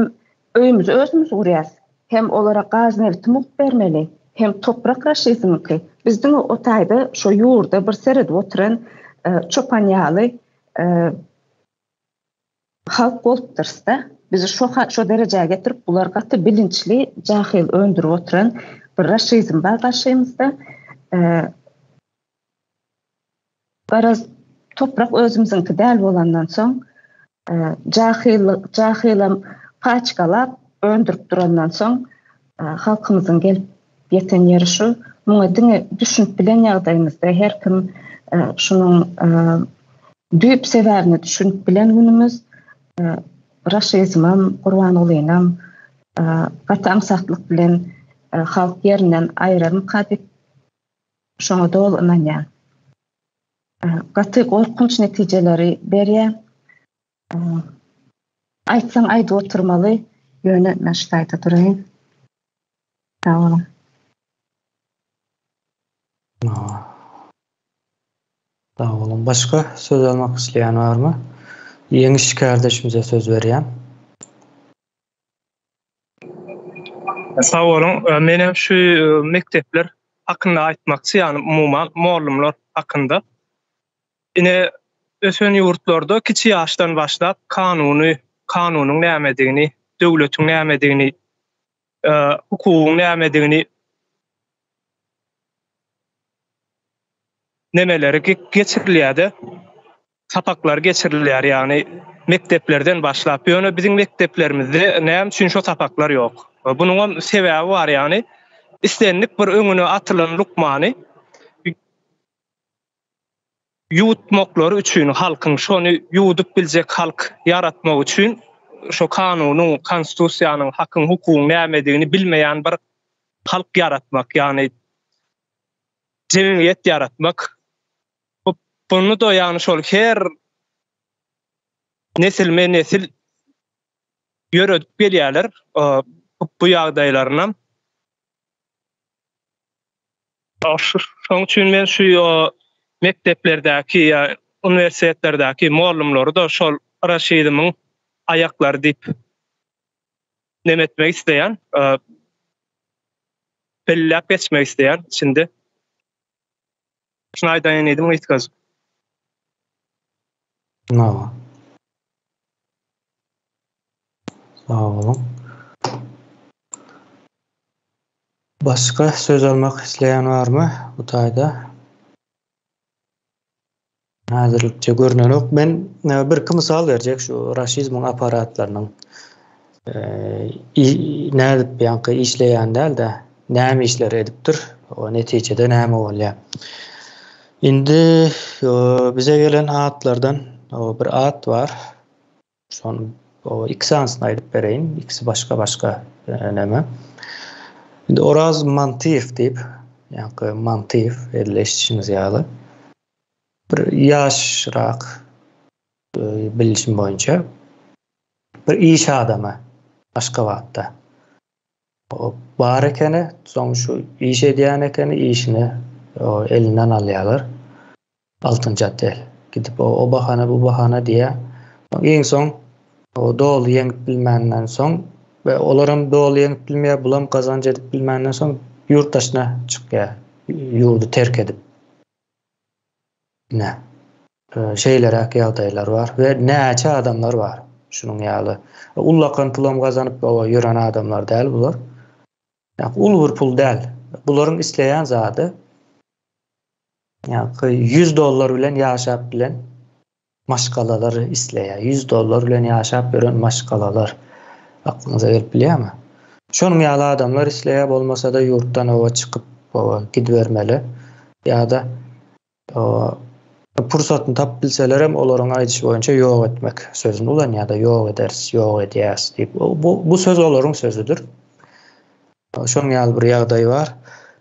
öýümizi özümiz gurýas, hem olara gaz nebti mugt bermeli, hem toprak raşizmiňki. Biz diňe o taýda şo ýurda bir seredip oturan çopan ýaly halk bolupdyrys-da. Bizi şo şo derejä getirip bular gaty bilinçli jahyl öndürip oturan bir raşizm bar garşymyzda. Garaz toprak özümiziňki däl bolandan soň jahyllyk jahylam paçkalap öndürip durandan soň halkymyzyň gelip ýeten ýeri şu. Muňa diňe düşünip bilen ýagdaýymyzda her kim şunuň düýp sebäbine düşünip bilen günümiz raşizmem, Gurbangulynam gaty aňsatlyk bilen halk ýerinden aýyrarmyka diýip şoňa doly ynanýan. Gaty gorkunç netijeleri berýär. Aýtsaň aýdyp oturmaly, ýöne men şu taýda duraýyn. Sag boluň. Sag boluň. Başga söz almak isleýän barmy? Ýeňiş kärdeşimize söz berýän. Sag boluň. Men hem şu mekdepler hakynda aýtmakçy, ýagny umuman mollumlar hakynda. Ine, ösen ýurtlarda kiçi ýaşdan başlap kanuny, kanunyň nämedigini, döwletiň nämedigini, hukugyň nämedigini nemeleri geçirilýär-de, sapaklar geçirilýär, ýagny mekdeplerden başlap. Ýöne biziň mekdeplerimizde näme üçin şo sapaklar ýok? Bunuňam sebäbi bar, ýagny islendik bir öňüne atylan lukmany ýuwutmaklary üçin halkyň şony ýuwudyp biljek halk ýaratmak üçin şo kanunyň, konstitusiýanyň, hakyň, hukugyň nämedigini bilmeýän bir halk ýaratmak, ýagny jemgyýet ýaratmak. Bunu-da ýagny şol her nesilme-nesil ýöredip gelýärler bu ýagdaýlarynam. Şonuň üçin men şu mekdeplerdäki ýa uniwersitetlerdäki mollumlary-da şol raşizmiň aýaklary diýip neme etmek isleýän, belläp geçmek isleýän içinde. Şuny aýdaýyn diýdim gysgajyk. Sag boluň. Başga söz almak isleýän barmy bu taýda? Häzirlikçe görnenok. Men e, bir iki mysal berjek şu raşizmiň apparatlarynyň e, nädip ýaňky işleýän däl-de, näme işler edipdir, o netijede näme bolýar. Indi e, bize gelen atlardan bir at bar. Şony o iki sanysyny aýdyp bereýin. Ikisi başga-başga e, näme. Indi Oraz Mantyýew diýip, ýaňky Mantyýew edil eşidişiňiz ýaly. Bir ýaşrak e, bilişim boýunça bir iş adamy Aşgabatda. O bar ekeni, soň şu iş edýän ekeni, işini o, elinden alýarlar. Altynjy otel. Gidip o, o bahana bu bahana diýýär. Iň soň o doly ýeňip bilmänden soň we olaram doly ýeňip bilmeýär, bulam gazanç edip bilmänden soň ýurt daşyna çykýar. Ýurdy terk edip. Ine. Şeýleräk ýagdaýlar bar we näçe adamlar bar şunuň ýaly. Ullakan pulam gazanyp ýören adamlar däl bular. Ýa uly bir pul däl. Bularyň isleýän zady Ýa-da 100 dollar bilen ýaşap bilen maşgalalar isleýär. 100 dollar bilen ýaşap ýören maşgalalar. Aklyňyza gelip bilýärmi? Şonuň ýaly adamlar isleýär, bolmasa-da ýurtdan oba çykyp, gidibermeli ýa-da pursatyny tapyp bilselerem olaryň aýdyşy boýunça ýok etmek sözüni ulanýar-da ýok ederis, ýok edýäs diýip. Bu bu söz olaryň sözüdir. Şonuň ýaly bir ýagdaý bar.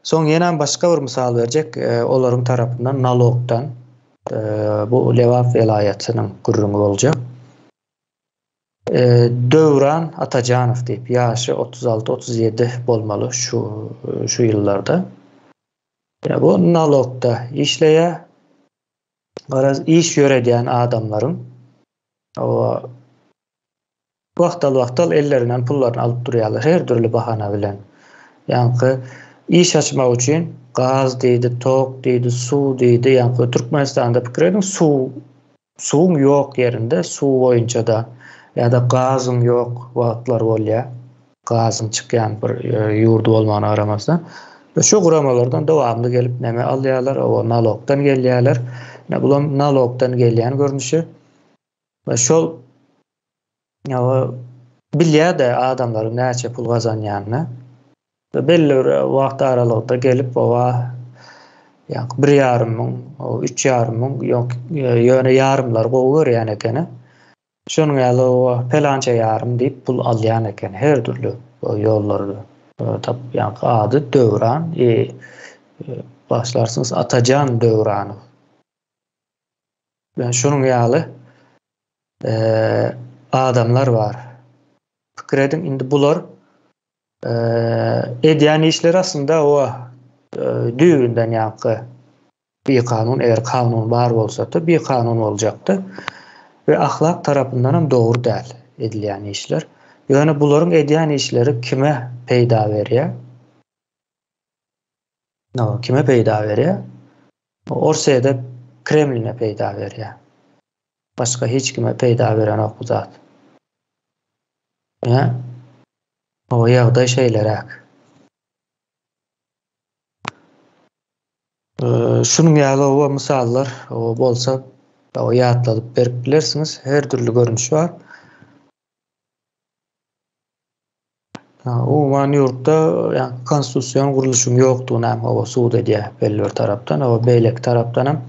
Soň ýene başga bir mysal berjek, olaryň tarapyndan nalogdan bu Lebap welaýatynyň gürrüňi boljak. Döwran Atajanow diýip, ýaşy 36-37 bolmaly şu şu ýyllarda. Ýa bu nalogda işleýär. Garaz iş ýöredýän adamlaryň o wagtal-wagtal ellerinden pullaryny alyp durýarlar her dürli bahana bilen. Ýaňky iş açmak üçin gaz diýdi, tok diýdi, suw diýdi. Ýaňky Türkmenistanda pikir ediň suw suwuň ýok ýerinde suw boýunça-da ýa-da gazyň ýok wagtlary bolýar. Gazyň çykýan bir ýurdy bolmagyna garamazdan. Şu guramalardan dowamly gelip neme alýarlar, o nalogdan gelýärler. Ine bulam nalogdan gelýän görnüşi. We şol bilýär-de adamlaryň näçe pul gazanýanyny. Belli bir wagt aralygynda gelip oba ýa-da bir ýarym müň, üç ýarym müň, ýok, ýöne ýarymlary gowy görýän ekeni. Şonuň ýaly oba pelança ýarym diýip pul alýan eken her dürli ýollary tapyp ýaňky ady Döwran başlarsyňyz Atajan Döwranow. Yani şonuň ýaly adamlar bar. Pikir ediň indi bular edýän işleri aslynda o düýbünden ýaňky Bikanun eger kanun bar bolsady bikanun boljakdy we ahlak tarapyndan hem dogry däl edilýän işler. Ýöne bularyň edýän işleri kime peýda berýär? No, kime peýda berýär? Orsýede Kremline peýda berýär. Başga hiç kime peýda berenok bu zat. Ýa o ýagdaý şeýleräk. Şunuň ýaly oba mysallar bolsa ýatladyp berip bilersiňiz. Her dürli görnüş bar. Umuman ýurtda ýa konstitusion gurluşyň ýokdugyny hem oba subut edýär belli bir tarapdan, oba beýleki tarapdan hem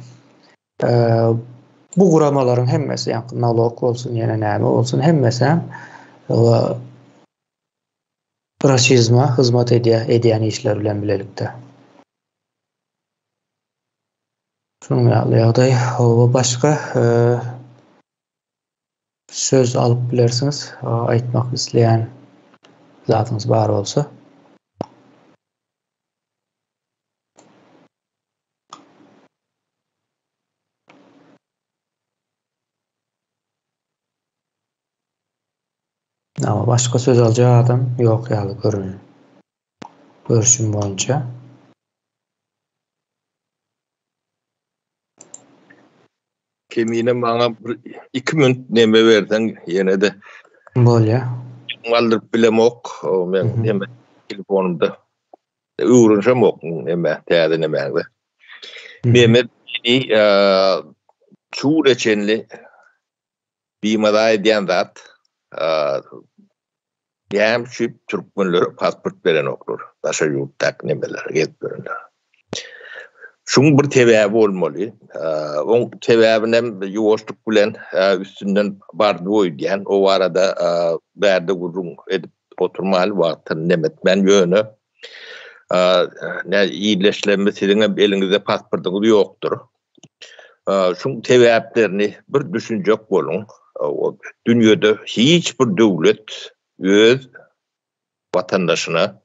bu guramalaryň hemmesi, ýa nalog bolsun, ýene näme bolsun, hemmesi hem rasizme hyzmat edýär, edýän işleri bilen bilelikde. Şunuň ýaly ýagdaý. Hawa, başga söz alyp bilersiňiz, aýtmak isleýän zadyňyz bar bolsa. Ama başga söz aljak adam ýok ýaly görünýär. Görüşüm boýunça. Kemine maňa bir 2 minut neme berseň ýene-de. Bolýar. Galdyryp bilemok. Men neme telefonumda öwrenişemok neme täze nemäňde. Mehmet meni çuwra çenli bimaza edýän zat näme üçin türkmenlere pasport berenoklar daşary ýurtdaky nemelere gezip ýörenlere. Şuň bir sebäbi bolmaly. Oň sebäbinem ýuwaşlyk bilen üstünden bardy öýdýän. O barada bärde gürrüň edip oturmaly wagtyny nemetmän ýöne ne ildeşlerimiz siziňem eliňizde pasportyňyz ýokdur. Şuň sebäplerini bir düşünjek boluň. Dünýede hiç bir döwlet öz watandaşyna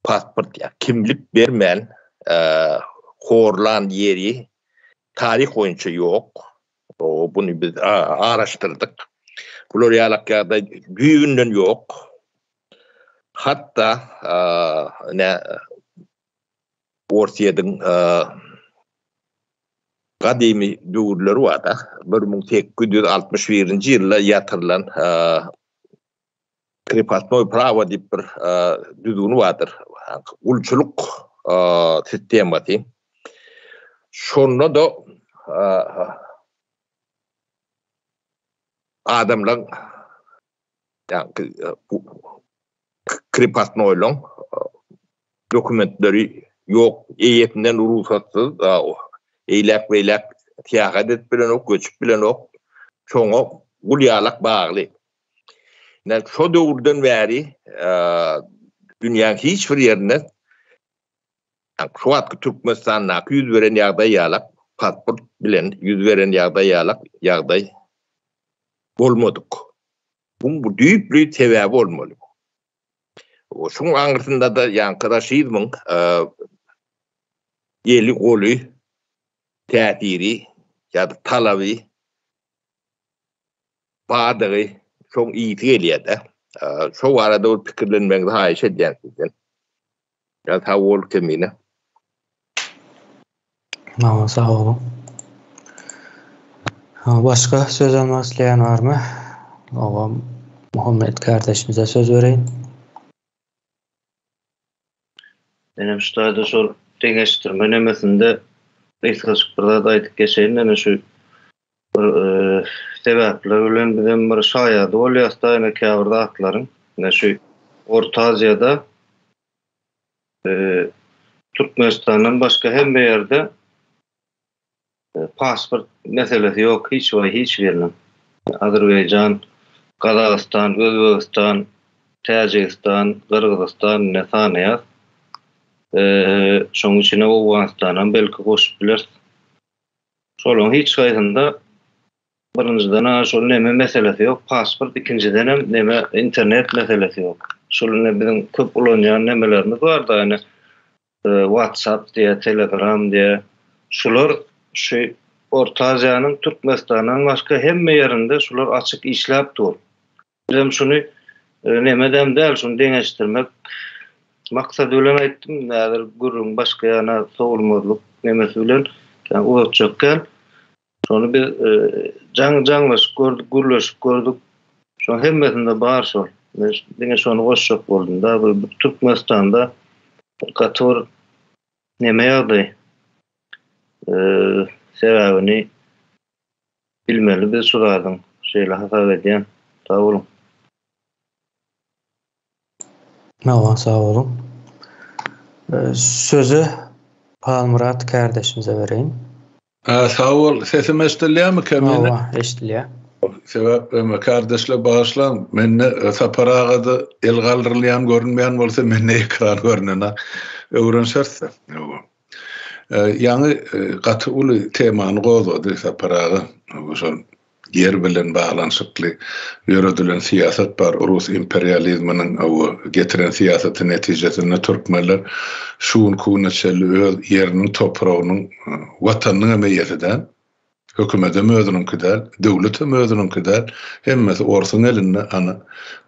pasport ýa kimlik bermän horlan ýeri taryh boýunça ýok. Buny biz araşdyrdyk. Bular ýalak ýagdaý düýbünden ýok. Hatda ne Orsýetiň gadymy döwürleri bar-da, 1861-nji ýylda ýatyrylan krepostnoý prawo diýip bir düzgün bardyr. Gulçulyk sistemasy. Şonda-da adamlaryň krepostnoýlaryň. Dokumentleri ýok, eýesinden rugsatsyz eýläk-beýläk syýahat edip bilenok, göçüp bilenok. Şoňa gul ýalak bagly. Ine, şo döwürden bäri dünýäň hiç bir ýerinde şu wagtky Türkmenistandaky ýüz beren ýagdaý ýalak, pasport bilen ýüz beren ýagdaý ýalak ýagdaý bolmadyk. Buň bu düýpli sebäbi bolmaly. Şuň aňyrsynda-da ýaňky raşizmiň eli, goly, täsiri ýa-da talaby bardygy şoň ysy gelýär-de. Şo barada bir pikirlenmegiňizi haýyş edýän sizden. Ýa sag bol Kemine. Hawa, sag boluň. Başga söz almak isleýän barmy? Hawa, Muhammet kardeşimize söz bereýin. Menem şu taýda şol deňeşdirme nemesinde gysgajyk bir zat aýdyp geçeýin. Ene şu bir sebäpler bilen bizem bir şaýady bolýas-da ene käbir zatlaryň. Ine şu Orta Aziýada Türkmenistandan başga hemme ýerde pasport meselesi ýok hiç we hiç biriniň. Azerbaýjan, Gazagystan, Özbegistan, Täjigistan, Gyrgyzystan ine sanaýas. Şoň içine Owganystanam belki goşup bileris. Şolaryň hiç haýsynda Birinjiden-ä şol neme meselesi ýok, pasport, ikinjidenem neme internet meselesi ýok. Şol ine biziň köp ulanýan nemelerimiz bar-da ine WhatsApp diýä, Telegram diýä. Şular şu Orta Aziýanyň Türkmenistandan başga hemme ýerinde şular açyk işläp dur. Bizem şuny nemedem däl, şuny deňeşdirmek maksady bilen aýtdym. Häzir gürrüň başga ýana sowulmazlyk nemesi bilen uzatjak däl. Şony biz jaň jaňlaşyp gördük, gürleşip gördük. Şoň hemmesinde bar şol. Men diňe şony goşjak boldum da. Bu Türkmenistanda gaty bir neme ýagdaý. Sebäbini bilmeli biz şu zadyň. Şeýle hasap edýän. Sag boluň. Hawa, sag boluň. Sözi Halmyrat kärdeşimize bereýin. Sag bol. Sesim eşdilýärmi Kemine? Hawa, eşdilýär. Sebäp eme kardeşler bagyşlaň, mende Sapar agada el galdyrylýan görünmeýän bolsa mende ekran görünenak. Öwrenşeris-de. Hawa. Ýaňy gaty uly temany gozgady Sapar aga. Şol ýer bilen baglanyşykly ýöredilen syýasat bar. Rus imperializminiň getiren syýasaty netijesinde türkmenler şu günki güne çenli öz ýeriniň, topragynyň, Watanynyň hem eýesi däl. Hökümetem özüniňki däl, döwletem özüniňki däl. Hemmesi orsuň elinde. Ana,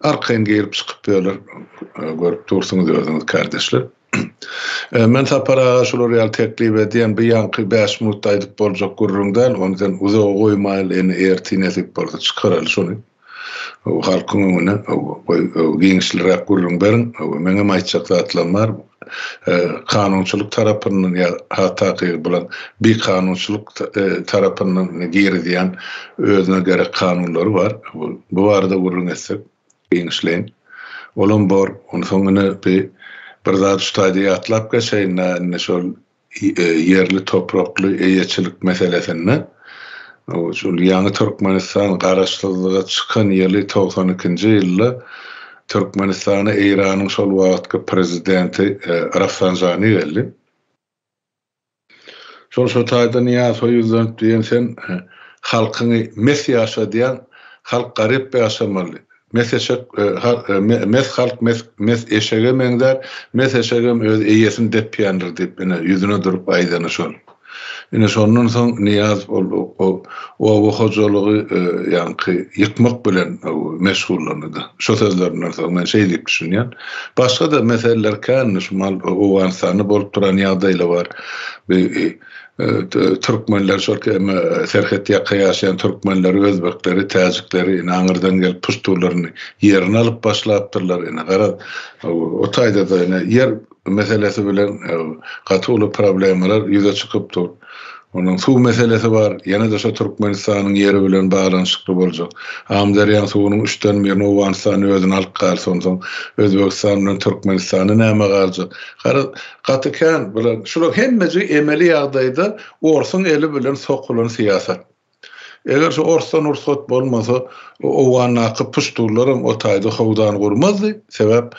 arkaýyn girip çykyp ýörler. Görüp dursuňyz özüňiz kardeşler. Men Sapar aga şular ýaly teklip edýän, bu ýaňky bäş minutda aýdyp boljak gürrüň däl, ony sen uzaga goýmaýly, indi ertir nesip bolsa çykaraly şony halkyň öňüne, goý giňişliräk gürrüň beriň, meňem aýtjak zatlarym bar, kanunçylyk tarapyndan ýa has takygy bulan bikanunçylyk tarapyndan girizýän özüne gerek kanunlary bar, bu barada gürrüň etsek. Giňişleýin. Olam bor. Onsoň ine bi bir zat şu taýda ýatlap geçeýin-dä, indi şol ýerli toprakly eýeçilik meselesinde şol ýaňy Türkmenistan garaşsyzlyga çykan ýyly 92-nji ýylda Türkmenistana Eýranyň şol wagtky prezidenti Rafsanjani geldi. Şol şo taýda Nyýazowa ýüzlenip diýen sen halkyňy mes ýaşadýaň, halk garyp ýaşamaly. Mes eşek mes halk mes mes eşege meňzär, mes eşegem öz eýesini depýändir diýip ine ýüzüne durup aýdany şol. Ine şondan soň Nyýazow ol oba hojalygy ýaňky ýykmak bilen meşgullandy. Şo sözlerinden soň men şeý diýip düşünýän. Başga-da meseleler kän, şu mal Owganystanda bolup duran ýagdaýlar bar. Bu türkmenler şol serhet ýaka ýaşaýan türkmenleri, özbekleri, täjikleri ine aňyrdan gelip puştularyny ýerini alyp başlapdyrlar. Ine garaz o taýda-da ine ýer meselesi bilen gaty uly problemalar ýüze çykyp dur. Onuň suw meselesi bar, ýene-de şo Türkmenistanyň ýeri bilen baglanyşykly boljak. Amyderýaň suwunyň üçden birini Owganystan özüne alyp galsa, onsoň Özbegistan bilen Türkmenistana näme galjak? Garaz, gaty kän bular. Şulaň hemmejigi emeli ýagdaýda orsuň eli bilen sokulan syýasat. Eger şu orsdan rugsat bolmasa, Owgandaky puştunlaram o taýda howdan gurmazdy. Sebäp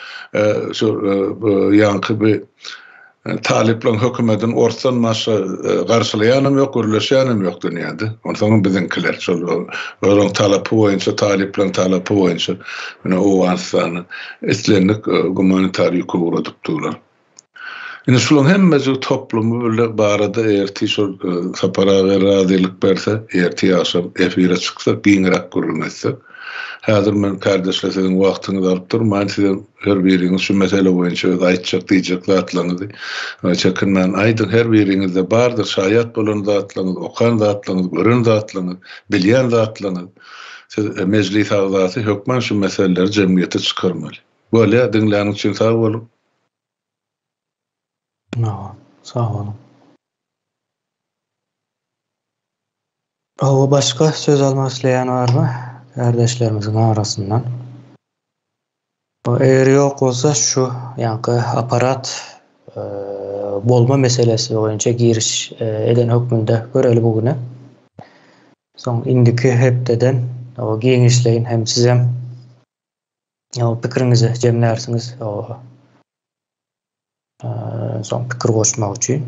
şu ýaňky bi talyplaryň hökümedini orsdan başga garşylaýanam ýok, gürleşýänem ýok dünýäde. Onsoňam biziňkiler şol olaryň talapy boýunça, talyplaryň talapy boýunça ine Owganystana islendik gumanitar ýüki ugradyp durlar. Indi şularyň hemmejigi toplumy bile barada ertir şol Sapar aga razylyk berse, ertir agşam efire çyksak, giňräk gürrüň etsek. Häzir men kärdeşler siziň wagtyňyzy alyp durmaýyn, sizem her biriňiz şu mesele boýunça öz aýtjak, diýjek zatlaryňyzy çekinmän aýdyň. Her biriňizde bardyr şaýat bolan zatlaryňyz, okan zatlaryňyz, gören zatlaryňyz, bilýän zatlaryňyz. Siz mejlis agzasy hökman şu meseleleri jemgyýete çykarmaly. Bolýa, diňläniň üçin sag boluň. Sag boluň. Hawa başga söz almak isleýän barmy kärdeşlerimiziň arasyndan? Eger ýok bolsa şu ýaňky aparat bolma meselesi boýunça giriş eden hökmünde göreli bu güne. Soň indiki hepdeden giňişleýin hem sizem pikiriňizi jemlärsiňiz. Soň pikir goşmak üçin.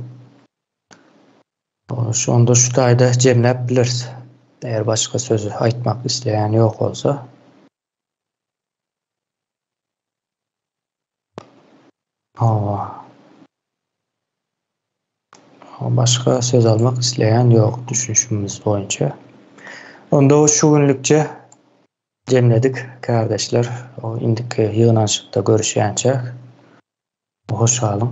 Şonda şu taýda jemläp bileris. Eger başga sözi aýtmak isleýän ýok bolsa. Hawa. Başga söz almak isleýän ýok düşünişimiz boýunça. Onda şu günlükçe Jemledik kärdeşler. Indiki ýygnanyşykda görüşýänçäk. Hoş galyň.